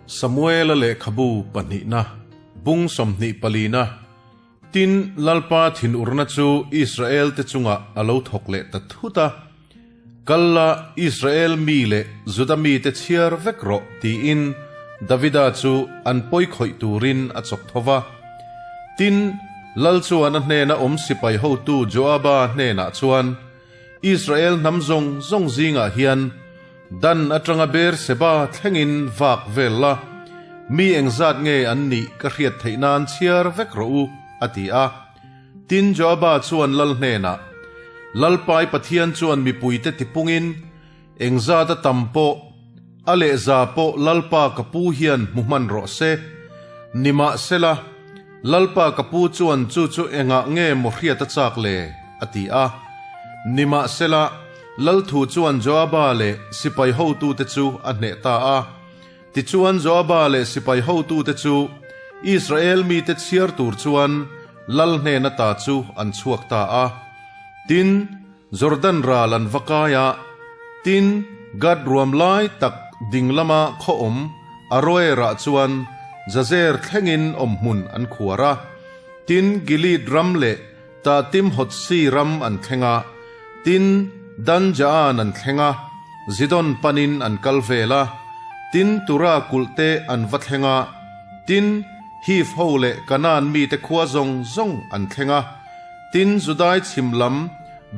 Samuela lehkhabu pahnihna, bung 24na, Tin, Lalpa thinurna chu Israelte chungah a lo thawk leh ta thut a, Kal la, Israel mi leh Juda mite chhiar vek rawh, tiin Davida chu an pawi khawih turin a chawk tho va. Tin, Lal chuan a hnena awm sipai hotu Joaba hnenah chuan, Israel hnam zawng zawng zingah hian Dan atanga Beer-seba thlengin vak vel la, mi engzat nge an nih ka hriat theih nan chhiar vek rawh u, a ti a. Tin, Joaba chuan lal hnenah, Lalpai Pathian chuan mipuite tipungin, engzat a tam pawh, a lehza pawh Lalpa ka pu hian hmu hman rawh se. Nimahsela, Lalpa ka pu chuan chu chu engah nge maw hriat a chak le? a ti a. Nimahsela, Lal thu chuan Joaba leh sipai hotute chu a hneh ta a. Tichuan Joaba leh sipai hotute chu Israel mite chhiar tur chuan lal hnen ata chu an chhuak ta a. Tin, Jordan ral an va kai a, tin, Gad ruam lai tak ding lama khaw awm Aroer-ah chuan Jazer thlengin awmhmun an khuar a. Tin, Gilead ram leh Tahtim Hotsi ram an thleng a, tin, Dan Jaan an thleng a, Zidon panin an kal vel a, tin, Tura kulh te an va thleng a, tin, Hiv ho leh Kanaan mite khua zawng zawng an thleng a, tin, Judai chhim lam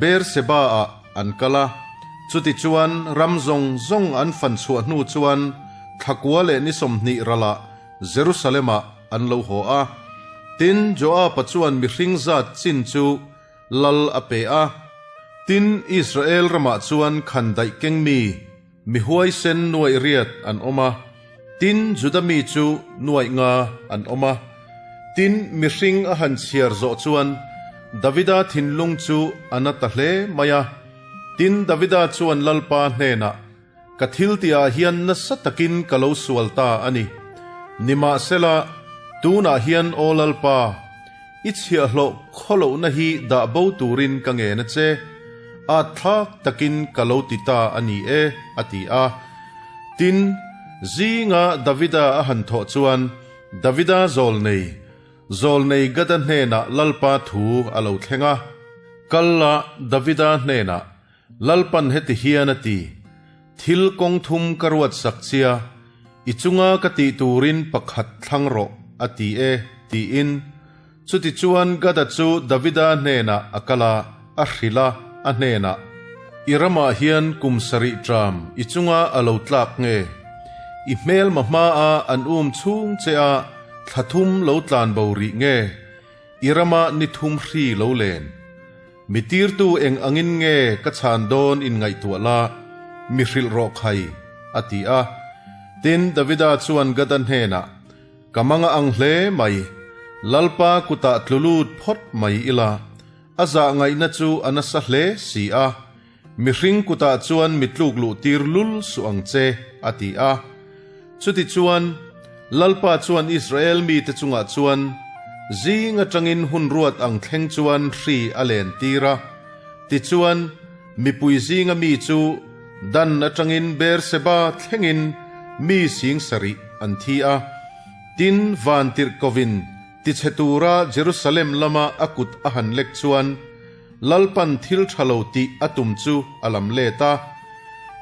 Beer-seba-ah an kal a. Chutichuan, ram zawng zawng an fan chhuah hnu chuan thlakua leh ni 20 ralah Jerusalem-ah an lo haw a. Tin, Joab-a chuan mihring zat chin chu lal a pe a. Tin, Israel ramah chuan khandaih keng mi, mi huaisen nuaih riat an awm a, tin, Juda mi chu nuaih nga an awm a. Tin, mihring a han chhiar zawh chuan Davida thinlung chu a na ta hle mai a. Tin, Davida chuan Lalpa hnenah, Ka thil tihah hian nasa takin ka lo sual ta a ni. Nimahsela, tunah hian Aw Lalpa, i chhiahhlawh khawlohna hi dah bo turin ka ngen a che, at thlak takin ka lo ti ta a ni e, a ti a. Tin, zinga Davida a han thawh chuan, Davida zawlnei, zawlnei Gada hnenah Lalpa thu a lo thleng a. Kal la, Davida hnenah, Lalpan heti hian a ti, Thil kawng thum ka ruat sak chia, i chunga ka tih turin pakhat thlang rawh, a ti e, tiin. Chutichuan Gada chu Davida hnenah a kal a, a hrilh a, a hnenah, I ramah hian kum sarih ṭam i chunga a lo tlak nge? I hmelma hmaa an um chhung che a thla thum lo tlan bo rih nge? I ramah ni thum hri lo len. Mi tirtu eng angin nge ka chhan dawn in ngaihtuah la, mi hrilh rawh khai, a ti a. Tin, Davida chuan Gada hnenah, Ka manga ang hle mai, Lalpa kutah tlu lut phawt mai ila, a zah ngaihna chu a nasa hle si a, mihring kutah chuan mi tluk luh tir lul suh ang che, a ti a. Chutichuan, Lalpa chuan Israel mite chungah chuan zing atangin hun ruat ang thleng chuan hri a len tir a. Tichuan, mipui zinga mi chu Dan atangin Beer-seba thlengin mi sing sarih an thi a. Tin, van tirhkovin tichhe tura Jerusalem lama a kut a han lek chuan, Lalpan thil tha lo tih a tum chu a lam let a.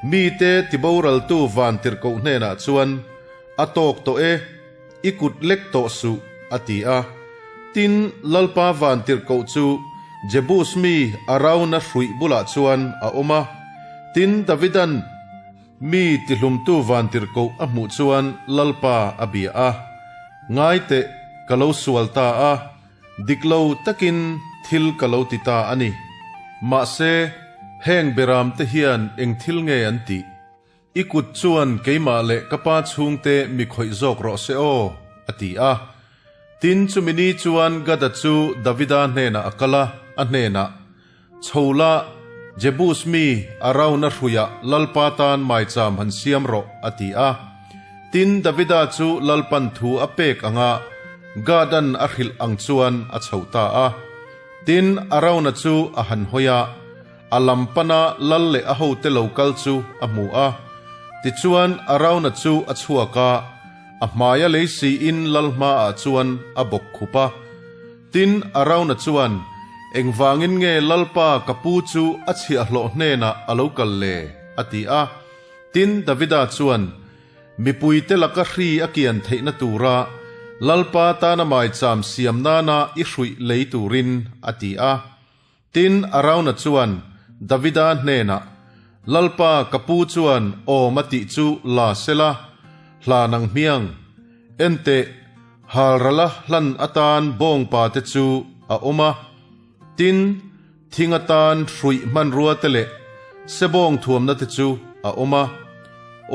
Mite tiboraltu van tirhkoh hnenah chuan, A tawk tawh e, i kut lek tawh suh, a ti a. Tin, Lalpa van tirhkoh chu Jebus mi Arauna hruih bulah chuan a awm a. Tin, Davidan mi tihlumtu van tirhkoh a hmuh chuan Lalpa a bia a, Ngai teh, ka lo sual ta a. Dik lo takin thil ka lo ti ta a ni. Mahse, heng beram te hian eng thil nge an tih? I kut chuan keimah leh ka pa chhungte mi khawih zawk rawh se aw, a ti a. Tin, chumi ni chuan Gada chu Davida hnenah a kal a, a hnenah, Chho la, Jebus mi Arauna hruiah Lalpa tan maicham han siam rawh, a ti a. Tin, Davida chu Lalpan thu a pek anga Gad-an a hrilh ang chuan a chho ta a. Tin, Arauna chu a han hawi a, a lam pana lal leh a hote lo kal chu a hmu a. Tichuan, Arauna chu a chhuak a. a hmaia lei siin lal hmaah chuan a bawk khup a. Tin, Arauna chuan, Engvangin nge Lalpa ka pu chu a chhiahhlawh hnenah a lo kal le? a ti a. Tin, Davida chuan, Mipuite laka hri a kian theihna tura Lalpa tana maicham siam nana i hruih lei turin, a ti a. Tin, Arauna chuan Davida hnenah, Lalpa, ka pu chuan awm a tih chu la sela, hla nang hmiang. Enteh, halrala hlan atan bawngpa te chu a awm a. Tin, thing atan hruih hmanrua te leh sebawng thuamna te chu a awm a.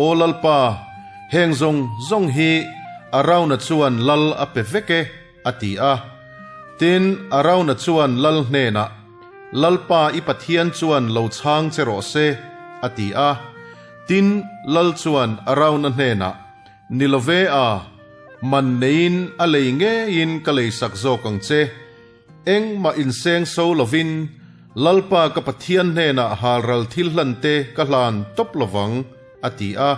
Aw Lalpa, heng zawng zawng hi Arauna chuan lal a pe vek e, a ti a. Tin, Arauna chuan lal hnenah, Lalpa i Pathian chuan lo chhang che rawh se, a ti a. Tin, lal chuan Arauna hnenah, Ni lo ve a, man neiin a lei ngeiin ka leisak zawk ang che. Engmah inseng so lovin Lalpa ka Pathian hnenah halral thil hlante ka hlan tawp lovang, a ti a.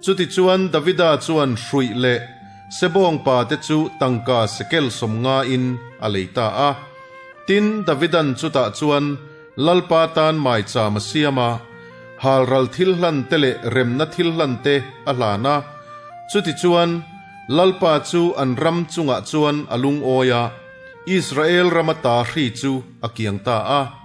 Chutichuan Davida chuan hruih leh sebawngpa te chu tangka sekel sawmngain a lei ta a. Tin, Davidan chutah chuan Lalpa tan maicham a siam a, halral thil hlante leh remna thil hlante a hlan a. Chutichuan Lalpa chu an ram chungah chuan a lungawi a, Israel rama ta hri chu a kiang ta a.